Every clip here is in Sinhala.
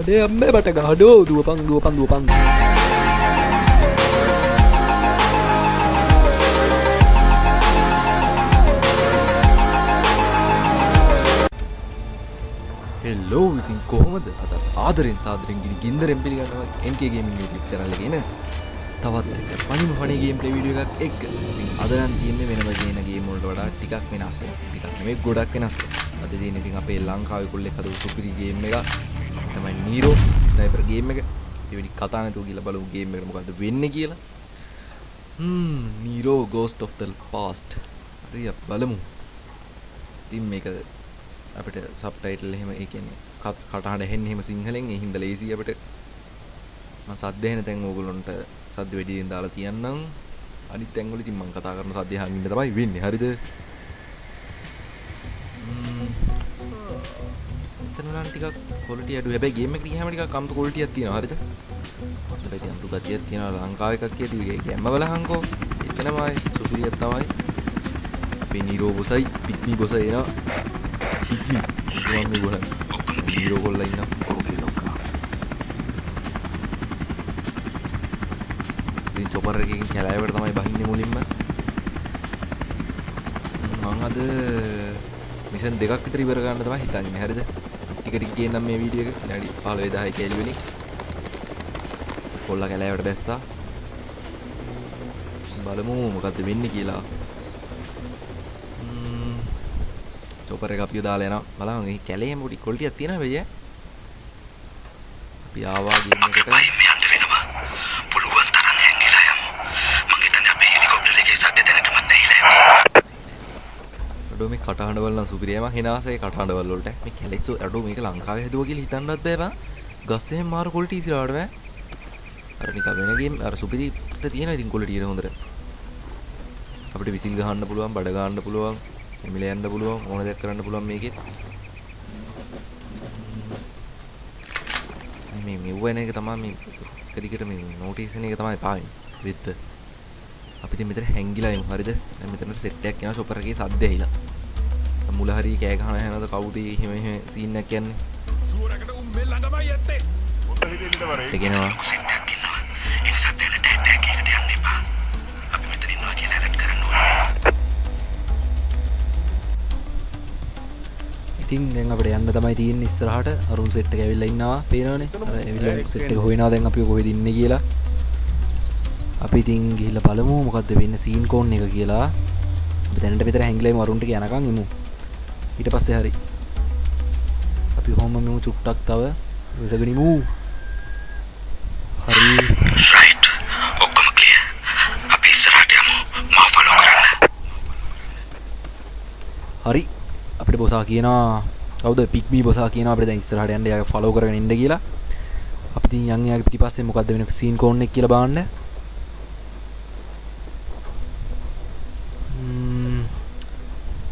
අඩේ අම්මේ බට ගහඩෝ දුවපන් දුවපන් දුවපන්. හෙලෝ, ඉතින් කොහොමද? අද ආදරෙන් සාදරෙන් ගිනි ගින්දරෙන් පිළිගන්නවා NK Gaming YouTube channel එකේ එන තවත් එක ෆනිම ෆනි ගේම් ප්ලේ වීඩියෝ එකක් එක්ක. ඉතින් අද නම් තියෙන්නේ වෙනම ගේන ගේම් වලට වඩා ටිකක් වෙනස් එකක්. ටිකක් නෙමෙයි, ගොඩක් වෙනස් එකක්. අද තියෙන්නේ ඉතින් අපේ ලංකාවේ කොල්ලෙක් හදපු සුපිරි ගේම් එකක්. තමයි නීරෝ ස්නයිපර් ගේම් එක. ඉතින් වැඩි කතා නැතුව ගිහලා බලමු ගේම් එකට මොකද්ද වෙන්නේ කියලා. නීරෝ Ghost of the Past. හරි, අපි බලමු. ඉතින් මේක අපිට සබ්ටයිටල් එහෙම, ඒ කියන්නේ කටහඬ ඇහෙන්නේ එහෙම සිංහලෙන්. ඒ හින්දා ලේසි අපිට. මං සද්ද ඇහෙන තැන් ඕගොල්ලන්ට සද්ද වැඩියෙන් දාලා තියන්නම්. අනිත් තැන් වල ඉතින් මං කතා කරන සද්ද අහන් ඉන්න තමයි වෙන්නේ. හරිද? එතන නම් ටිකක් ක්වොලිටි අඩු. හැබැයි ගේම් එකට ගියාම ටිකක් අමුතු ක්වොලිටි එකක් තියෙනවා. හරිද? හැබැයි ඉතින් අමුතු ගතියක් තියෙනවා ලංකාව එකක් කියදී. ඒ ගැම්ම බලහන්කෝ. එච්චරමයි සුපිරියක් තමයි. අපේ නීරෝ බොසයි පික්මි බොසයි එනවා. පික්මි මම මේ බොන නීරෝ කොල්ලා ඉන්නවා. ඉතින් චොපර් එකකින් කැලෑවට තමයි බහින්නේ මුලින්ම. මං අද මිෂන් දෙකක් විතර ඉවර කරන්න තමයි හිතන්නේ. හරිද? ටික ටික ගේන්නම් මේ වීඩියෝ එක. විනාඩි 15 10 කැලි වෙනින්. කොල්ලා කැලෑවට බැස්සා. බලමු මොකද්ද වෙන්නේ කියලා. චොපර් එක අපිව දාලා යනවා. බලන්න මේ කැලේම පොඩි ක්වොලිටියක් තියෙනවා වෙයි ඈ. අපි ආවා ගේම් එකට. යන්න වෙනවා. පුළුවන් තරම් හැංගිලා යමු. මං හිතන්නේ අපේ හෙලිකොප්ටර් එකේ සද්ද දැනටමත් ඇහිලා ඇති. අඩෝ මේ කටහඬවල් නම් සුපිරියයි. මං හිනාසයි කටහඬවල් වලට. මේ කැලෙච්ච අඩෝ මේක ලංකාවේ හැදුවා කියලා හිතන්නවත් බෑ බං. ගස් එහෙම මාර ක්වොලිටි ඉස්සරහට බෑ. අර නිකන් වෙන ගේම් අර සුපිරිට තියෙනවා ඉතින් ක්වොලිටි එක හොඳට. අපිට විසිල් ගහන්න පුළුවන්, බඩ ගහන්න පුළුවන්, එමිල යන්න පුළුවන්, ඕන දෙයක් කරන්න පුළුවන් මේකෙත්. මේ මෙව්ව එන එක තමයි මේ එක දිගට මේ නෝටිස් එන එක තමයි එපා වෙන්නේ. වෙද්ද. අපි ඉතින් මෙතන හැංගිලා ඉමු. හරිද? දැන් මෙතනට සෙට් එකක් එනවා චොපර් එකේ සද්ද ඇහිලා. මුල හරිය කෑ ගහන ඇහෙනවද කවුද එහෙම එහෙම සීන් එකක් යන්නේ? ෂුවර් එකට උන් මේ ළඟමයි ඇත්තේ. හොඳ හිතේ ඉඳ වරේ. ඒක එනවා. සෙට් එකක් ඉන්නවා. ඒ නිසා දැනට ඇටැක් එකකට යන්න එපා. අපි මෙතන ඉන්නවා කියලා ඇලර්ට් කරන්න ඕනේ. ඉතින් දැන් අපිට යන්න තමයි තියෙන්නේ ඉස්සරහට. අරුන් සෙට් එක ඇවිල්ලා ඉන්නවා. පේනවනේ. අර ඇවිල්ලා සෙට් එක හොයනවා දැන් අපි කොහෙද ඉන්නේ කියලා. අපි ඉතින් ගිහිල්ලා බලමු මොකද්ද වෙන්නේ සීන් කෝන් එක කියලා. අපි දැනට මෙතන හැංගිලා ඉමු අරුන් ටික යනකම් ඉමු. ඊට පස්සේ හරි. අපි කොහොම මෙමු චුට්ටක් තව ඉවසගෙන ඉමු. හරි. රයිට්. ඔක්කොම ක්ලියර්. අපි ඉස්සරහට යමු. මාව ෆලෝ කරන්න. හරි. අපිට බොසා කියනවා කවුද පික්මි බොසා කියනවා අපිට දැන් ඉස්සරහට යන්න එයාගේ ෆලෝ කරගෙන ඉන්න කියලා. අපි ඉතින් යන් එයාගේ පිටිපස්සේ මොකද්ද වෙන සීන් කෝන් එක කියලා බලන්න.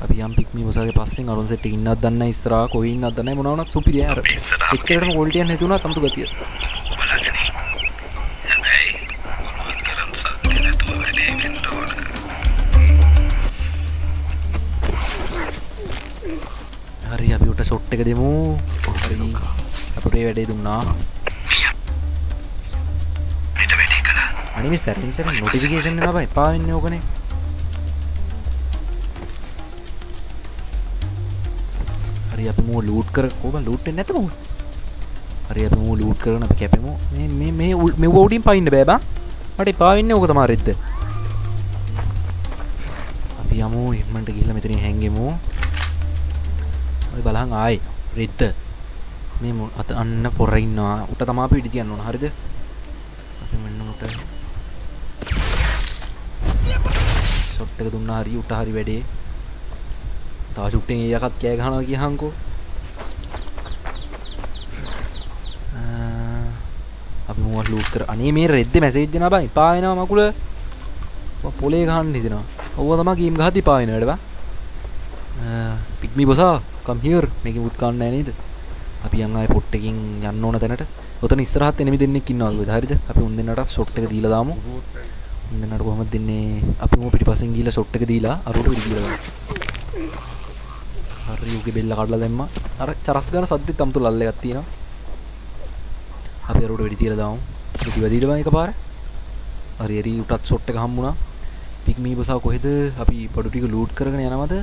අපි යම් පික්මි බොසාගේ පස්සෙන් අරුන් සෙට් එක ඉන්නවද දන්නේ නැහැ, ඉස්සරහා කොහේ ඉන්නවද දන්නේ නැහැ, මොනවා වුණත් සුපිරිය අර. එච්චරටම ක්වොලිටි එකක් නැති වුණත් අමුතු ගතිය. බලාගෙන ඉන්න. හැබැයි පුළුවන් තරම් සත්‍ය නැතුව වැඩේ වෙන්න ඕන. හරි, අපි උට ෂොට් එක දෙමු. හරි, අපිට ඒ වැඩේ දුන්නා. මෙට වැඩේ කළා. අනේ මේ සැරින් සැරින් නොටිෆිකේෂන් එනවා බං, එපා වෙන්නේ ඕකනේ. හරි, අපි මූව ලූට් කර කොහොම ලූට් වෙන්නේ නැත මූව. හරි, අපි මූව ලූට් කරගෙන අපි කැපෙමු. මේ මේ මේ මෙව්ව උඩින් පයින්න බෑ බං. මට එපා වෙන්නේ ඕක තමයි රෙද්ද. අපි යමු ඉක්මනට ගිහිල්ලා මෙතනින් හැංගෙමු. ඔය බලහන් ආයේ රෙද්ද. මේ අත අන්න පොර ඉන්නවා. උට තමා අපි ඉඩ තියන්න ඕන. හරිද? අපි මෙන්න උට ෂොට් එක දුන්නා. හරි, උට හරි වැඩේ. තව චුට්ටෙන් ඒ යකත් කෑ ගහනවා කියහන්කෝ. අපි මුවත් ලූට් කර. අනේ මේ රෙද්දේ මැසේජ් එනවා බං. එපා වෙනවා මකුල. ඔය පොලේ ගහන්න හිතෙනවා. ඔව්ව තමා ගේම් ගහද්දි එපා වෙන වැඩ බං. පික්මි බොසා කම් හියර්. මේකේ මුත් කන්නේ නෑ නේද? අපි යන් ආයේ පොට් එකකින් යන්න ඕන තැනට. ඔතන ඉස්සරහත් එනිමි දෙන්නෙක් ඉන්නවා වගේ. හරිද? අපි උන් දෙන්නට ෂොට් එක දීලා දාමු. උන් දෙන්නට කොහොමද දෙන්නේ? අපි මුව පිටිපස්සෙන් ගිහලා ෂොට් එක දීලා අරුට පිටි දීලා දාමු. හරි, උගේ බෙල්ල කඩලා දැම්මා. අර චරස් ගන්න සද්දෙත් අමුතු ලල්ල එකක් තියෙනවා. අපි අර උඩ වෙඩි තියලා දාමු. වෙඩි වැදීද බං එකපාර. හරි හරි උටත් ෂොට් එක හම්බුණා. පිග්මී බසා කොහෙද? අපි බඩු ටික ලූට් කරගෙන යනවද?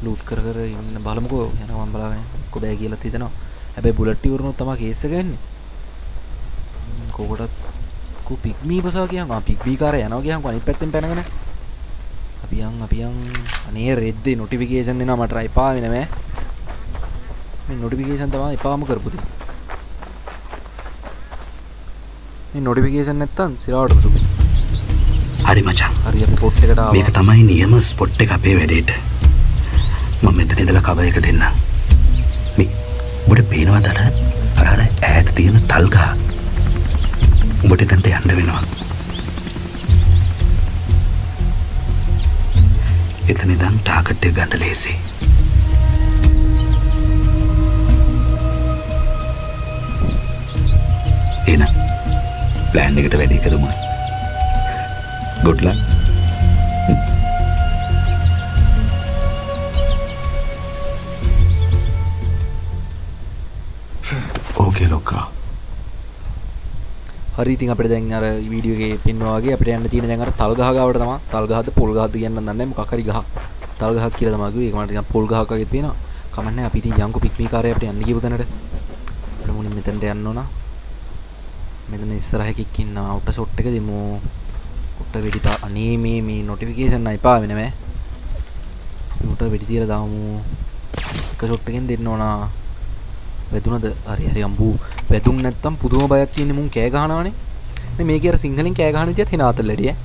ලූට් කර කර ඉන්න බලමුකෝ. යනවා මම බලාගෙන. එක්ක බෑ කියලාත් හිතෙනවා. හැබැයි බුලට් ඉවරනොත් තමයි කේස් එක වෙන්නේ. කොකටත් කෝ පිග්මී බසා කියන්. ආ පිග්මී කාරය යනවා කියන්කෝ අනිත් පැත්තෙන් පැනගෙන. අපි යන් අපි යන්. අනේ රෙද්දේ නොටිෆිකේෂන් එනවා මට එපා වෙන මෑ. මේ නොටිෆිකේෂන් තමයි එපාම කරපු දේ. මේ නොටිෆිකේෂන් නැත්තම් සිරාවටම සුබ. හරි මචං. හරි අපි පොට් එකට ආවා. මේක තමයි නියම ස්පොට් එක අපේ වැඩේට. මම මෙතන ඉඳලා කවර් එක දෙන්නම්. මේ උඹට පේනවද අර අර අර ඈත තියෙන තල් ගහ? උඹට එතනට යන්න වෙනවා. එතන ඉඳන් ටාගට් එක ගන්න ලේසි. එහෙනම් ප්ලෑන් එකට වැඩි කරමු. Good luck. ඕකේ ලොක්කා. හරි ඉතින් අපිට දැන් අර වීඩියෝ එකේ පෙන්වුවා වගේ අපිට යන්න තියෙන දැන් අර තල් ගහ ගාවට තමයි. තල් ගහද පොල් ගහද කියන්න දන්නේ නැහැ. මොකක් හරි ගහක්. තල් ගහක් කියලා තමයි කිව්වේ. ඒක මට නිකන් පොල් ගහක් වගේ පේනවා. කමක් නැහැ. අපි ඉතින් යන්කෝ පික්මී කාරය අපිට යන්න කියපු තැනට. අපිට මුලින් මෙතනට යන්න ඕන. මෙතන ඉස්සරහ එකෙක් ඉන්නවා. උට ෂොට් එක දෙමු. උට වෙඩි තා අනේ මේ මේ නොටිෆිකේෂන් නයි එපා වෙන මෑ. අපි උට වෙඩි තියලා දාමු. එක ෂොට් එකෙන් දෙන්න ඕන. වැදුනද? හරි හරි අම්බූ. වැදුන් නැත්තම් පුදුම බයක් තියෙන්නේ. මුන් කෑ ගහනවනේ. මේ මේකේ අර සිංහලෙන් කෑ ගහන විදියත් එන අතල් වැඩි ඈ.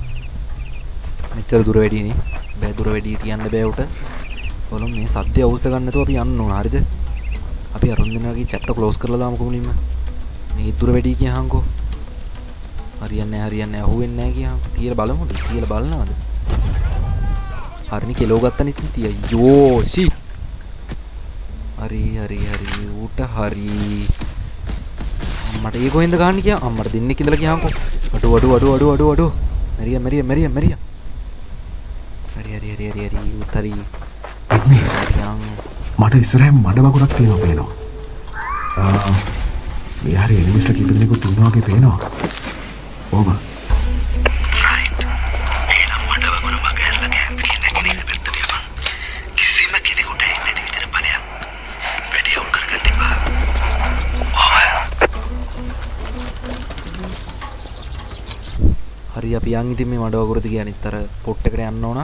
මෙච්චර දුර වැඩිනේ. බෑ දුර වැඩි තියන්න බෑ උට. බලමු මේ සද්දය අවුස්ස ගන්න නැතුව අපි යන්න ඕන. හරිද? අපි අරුන් දෙනාගේ චැප්ටර් ක්ලෝස් කරලා දාමුකෝ මුලින්ම. මේ දුර වැඩි කියහන්කෝ. හරියන්නේ නැහැ හරියන්නේ නැහැ අහුවෙන්නේ නැහැ කියහන්කෝ. තියලා බලමුද? තියලා බලනවද? හරිනේ කෙලෝ ගත්තනේ ඉතින් තිය. යෝ ෂි. හරි හරි හරි ඌට හරි. අම්මට ඒ කොහෙන්ද ගහන්නේ කියා? අම්මට දෙන්නෙක් ඉඳලා කියහන්කෝ. අඩෝ අඩෝ අඩෝ අඩෝ අඩෝ අඩෝ. මැරියා මැරියා මැරියා මැරියා. හරි හරි හරි හරි හරි ඌත් හරි. මට ඉස්සරහින් මඩ වගුරක් තියෙනවා පේනවා. මේ හරි එනිමිස්ලා කීප දෙනෙකුත් ඉන්නවා වගේ පේනවා. ඔව්. රයිට්. එහෙනම් මඩ වගුර මග ඇරලා කැම්ප් එකේ නැගිටින පැත්තට යපන්. කිසිම කෙනෙකුට ඇහෙන්නේ නැති විදිහට ඵලයන්. වැඩි අවුල් කරගන්න එපා. ඔව්. හරි අපි යන් ඉතින් මේ මඩ වගුර දිගේ අනිත් අර පොට් එකට යන්න ඕන.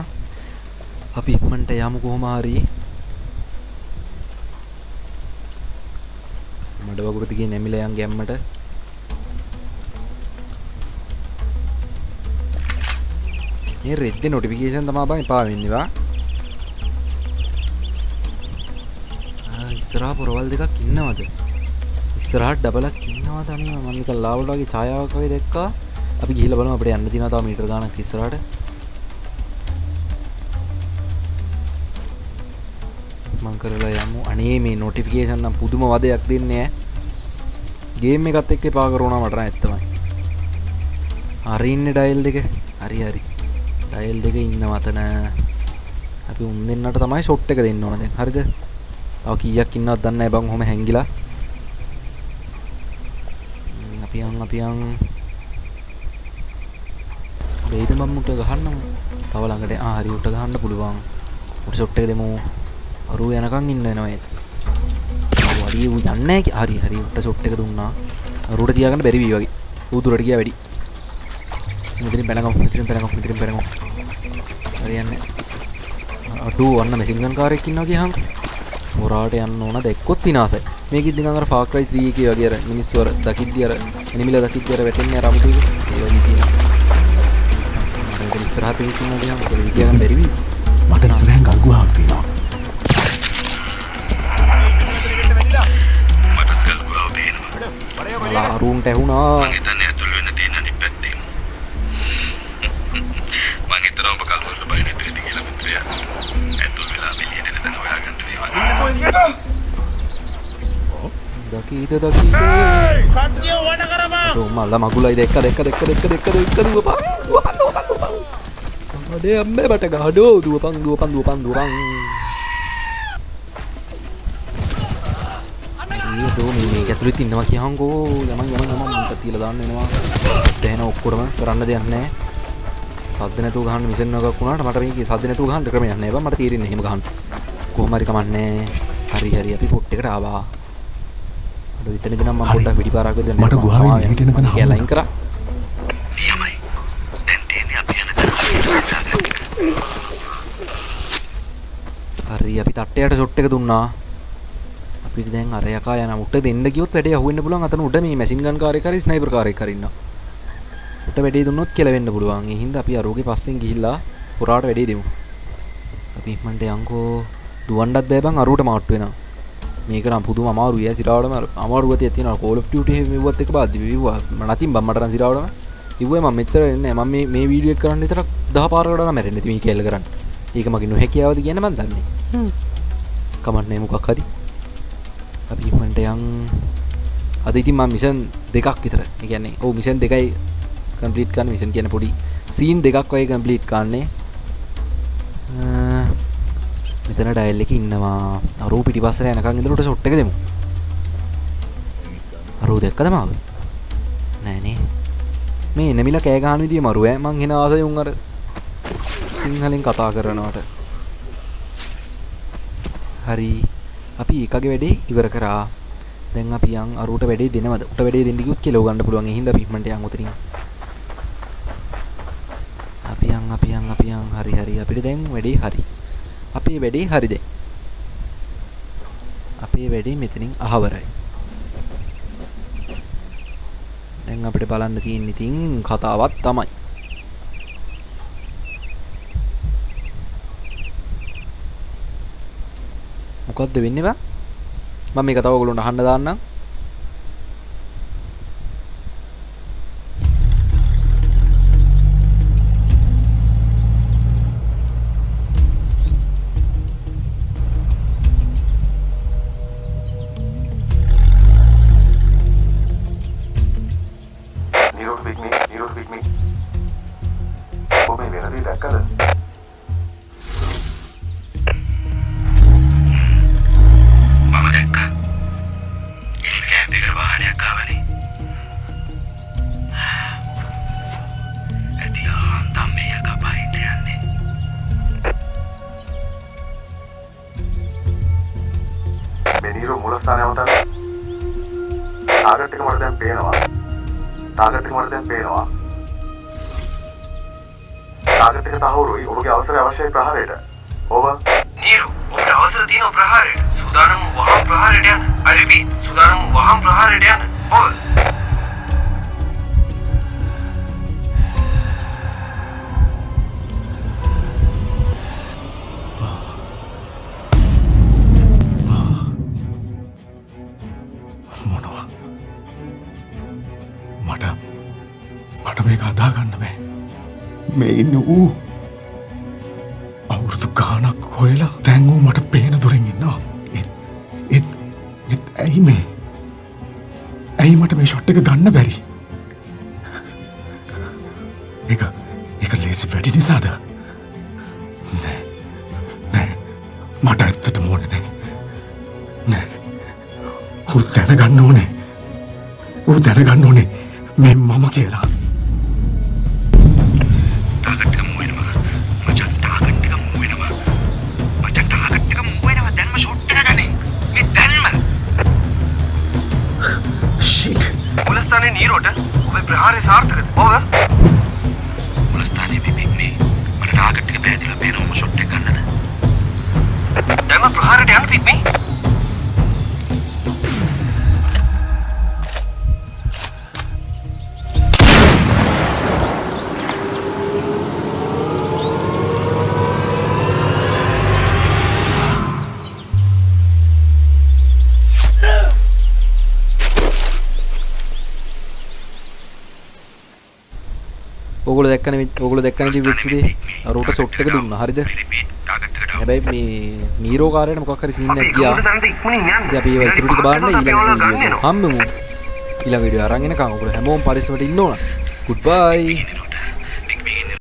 අපි ඉක්මනට යමු කොහොම හරි. මඩ වගුර දිගේ නැමිලා යන් ගැම්මට. මේ රෙද්දේ නොටිෆිකේෂන් තමා බං එපා වෙන්නේ වා. ආ ඉස්සරහා පොරවල් දෙකක් ඉන්නවද? ඉස්සරහට ඩබලක් ඉන්නවද අනේ මම නිකන් ලාවලට වගේ ඡායාවක් වගේ දැක්කා. අපි ගිහිල්ලා බලමු අපිට යන්න තියෙනවා තව මීටර ගාණක් ඉස්සරහට. මං කරලා යමු. අනේ මේ නොටිෆිකේෂන් නම් පුදුම වදයක් දෙන්නේ ඈ. ගේම් එකත් එක්ක එපා කරුණා මට නම් ඇත්තමයි. හරි ඉන්නේ ඩයල් දෙක. හරි හරි. ඩයල් දෙක ඉන්නවා අතන. අපි උන් දෙන්නට තමයි ෂොට් එක දෙන්න ඕන දැන්. හරිද? තව කීයක් ඉන්නවද දන්නේ නැහැ බං ඔහොම හැංගිලා. අපි යන් අපි යන්. බෙයිද මම උට ගහන්නම්. තව ළඟට ආ හරි උට ගහන්න පුළුවන්. උට ෂොට් එක දෙමු. අරු යනකම් ඉන්න වෙනවා ඒත්. හරි ඌ යන්නේ නැහැ. හරි හරි උට ෂොට් එක දුන්නා. අරුට තියාගන්න බැරි වී වගේ. ඌ දුරට ගියා වැඩි. මෙතනින් පැනගමු මෙතනින් පැනගමු මෙතනින් පැනගමු. හරි යන්නේ. අඩෝ අන්න මැෂින් ගන් කාරයෙක් ඉන්නවා කියහන්. හොරාට යන්න ඕන දැක්කොත් විනාශයි. මේකෙත් නිකන් අර Far Cry 3 එකේ වගේ අර මිනිස්සු අර දකිද්දි අර එනිමිලා දකිද්දි අර වැටෙන්නේ අර අමුතු එක. ඒ වගේ තියෙනවා. මෙතන ඉස්සරහට එකෙක් ඉන්නවා කියහන් මොකද විදියා ගන්න බැරි වී. මට ඉස්සරහෙන් ගල් ගුහාවක් තියෙනවා. මටත් ගල් ගුහාව පේනවා. අරුන්ට ඇහුණා. මං හිතන්නේ ඇතුල් වෙන්න තියෙන අනිත් පැත්තෙන්. මං හිතනවා ඔබ කල් වලට බය නැති වෙති කියලා මිත්‍රයා. ඇතුල් වෙලා මෙළියට එන තැන හොයාගන්න වේවා. දකීද දකීද. කට්ටිය වඩ කරපන්. අඩෝ මල්ලා මගුලයි දැක්ක දැක්ක දැක්ක දැක්ක දැක්ක දැක්ක දුවපන් දුවපන් දුවපන් දුවපන්. අඩේ අම්මේ බට ගහඩෝ දුවපන් දුවපන් දුවපන් දුවපන්. අනේ දෝ මේ මේක ඇතුළෙත් ඉන්නවා කියහන්කෝ. යමන් යමන් යමන් මුන්ට තියලා දාන්න වෙනවා. දැනෙන ඔක්කොටම කරන්න දෙයක් නැහැ. සද්ද නැතුව ගහන්න මිෂන් එකක් වුණාට මට මේකේ සද්ද නැතුව ගහන්න ක්‍රමයක් නැහැ බං. මට තේරෙන්නේ එහෙම ගහන්න. කොහොම හරි කමන්නේ. හරි හරි අපි පොට් එකට ආවා. අඩෝ එතනදී නම් මම පොඩ්ඩක් වෙඩි පාරක් වැදලා මට ගුහාවෙන් එළියට එන තැන හම්බුණා. ලයින් කරා. නියමයි. දැන් තියෙන්නේ අපි යන තැන හරියට. හරි අපි තට්ටයට ෂොට් එක දුන්නා. අපිට දැන් අර යකා යන උට දෙන්න ගියොත් වැඩේ අහුවෙන්න පුළුවන්. අතන උඩ මේ මැෂින් ගන් කාර් එක හරි ස්නයිපර් කාර් එක හරි ඉන්නවා. උට වැඩේ දුන්නොත් කියලා වෙන්න පුළුවන්. ඒ හින්දා අපි අරෝගේ පස්සෙන් ගිහිල්ලා හොරාට වැඩේ දෙමු. අපි ඉක්මනට යන්කෝ. දුවන්නත් බෑ බං අරුවට මාට්ටු වෙනවා. මේක නම් පුදුම අමාරුයි ඈ සිරාවටම අර අමාරු ගතියක් තියෙනවා. Call of Duty එහෙම මෙව්වත් එක බාද්දි මෙව්වා නතින් බං මට නම් සිරාවටම ඉව්වේ මම මෙච්චර එන්නේ නෑ. මම මේ මේ වීඩියෝ එක කරන්න විතරක් 10 පාරකට නම් මැරෙන්නේ ඉතින් මේ කැලේ කරන්න. ඒක මගේ නොහැකියාවද කියන්න මන් දන්නේ. කමක් නෑ මොකක් හරි. අපි ඉක්මනට යන්. අද ඉතින් මම මිෂන් දෙකක් විතර. ඒ කියන්නේ ඔව් මිෂන් දෙකයි කම්ප්ලීට් කරන්න. මිෂන් කියන්නේ පොඩි සීන් දෙකක් වගේ කම්ප්ලීට් කරන්නේ. මෙතන ඩයල් එකේ ඉන්නවා. අරූ පිටිපස්සට යනකන් ඉඳලා උට ෂොට් එක දෙමු. අරූ දැක්කද මාව? නෑ නේ. මේ එනමිලා කෑ ගහන විදිය මරු ඈ. මං හින ආසයි උන් අර සිංහලෙන් කතා කරනවට. හරි. අපි ඒකගේ වැඩේ ඉවර කරා. දැන් අපි යන් අරූට වැඩේ දෙනවද? උට වැඩේ දෙන්න කිව්වොත් කෙලව ගන්න පුළුවන්. ඒ හින්දා අපි ඉක්මනට යන් උතරින්. අපි යන් අපි යන් අපි යන්. හරි හරි අපිට දැන් වැඩේ හරි. අපේ වැඩේ හරි දැන්. අපේ වැඩේ මෙතනින් අහවරයි. දැන් අපිට බලන්න තියෙන්නේ ඉතින් කතාවක් තමයි. මොකද්ද වෙන්නේ බං? මම මේ කතාව ඔයගොල්ලන්ට අහන්න දාන්නම්. ටාගට් එක මට දැන් පේනවා. ටාගට් එක මට දැන් පේනවා. ටාගට් එක තහවුරුයි. ඔබගේ අවසරය අවශ්‍යයි ප්‍රහාරයට. ඕවර්. නීරු, ඔබට අවසර තියෙනවා ප්‍රහාරයට. සූදානම් වහම් ප්‍රහාරයට යන්න. I repeat, සූදානම් වහම් ප්‍රහාරයට යන්න. ඕවර්. මට මේක අදා ගන්න බෑ. මේ ඉන්න ඌ අවුරුදු ගාණක් හොයලා දැන් ඌ මට පේන දුරින් ඉන්නවා. ඒත් ඒත් ඒත් ඇයි මේ? ඇයි මට මේ ෂොට් එක ගන්න බැරි? ඒක ඒක ලේසි වැඩි නිසාද? නෑ නෑ මට ඇත්තටම ඕනේ නෑ. නෑ ඌ දැනගන්න ඕනේ. ඌ දැනගන්න ඕනේ මේ මම කියලා. ටාගට් එක මූව් වෙනවා. මචං ටාගට් එක මූව් වෙනවා. මචං ටාගට් එක මූව් වෙනවා. දැන්ම ෂොට් එක ගන්නේ. මේ දැන්ම. ෂිට්. මුලස්ථානයේ නීරෝට ඔබේ ප්‍රහාරය සාර්ථකද? ඕවර්. මුලස්ථානයේ මේ මේ මට ටාගට් එක පැහැදිලිව පේනවා. මම ෂොට් එක ගන්නද? දැන්ම ප්‍රහාරයට යන්න පික්මි. ඔගොල්ලෝ දැක්කනේ ඔගොල්ලෝ දැක්කනේ ඉතින් වෙච්ච දේ. අර උට ෂොට් එක දුන්නා. හරිද? හැබැයි මේ නීරෝ කාර්යයට මොකක් හරි සීන් එකක් ගියා. ඉතින් අපි ඒවා ඉතුරු ටික බලන්න ඊළඟ වීඩියෝ එකෙන් හම්බෙමු. ඊළඟ වීඩියෝ අරන් එනකන් ඔයගොල්ලෝ හැමෝම පරිස්සමට ඉන්න ඕන. Good bye.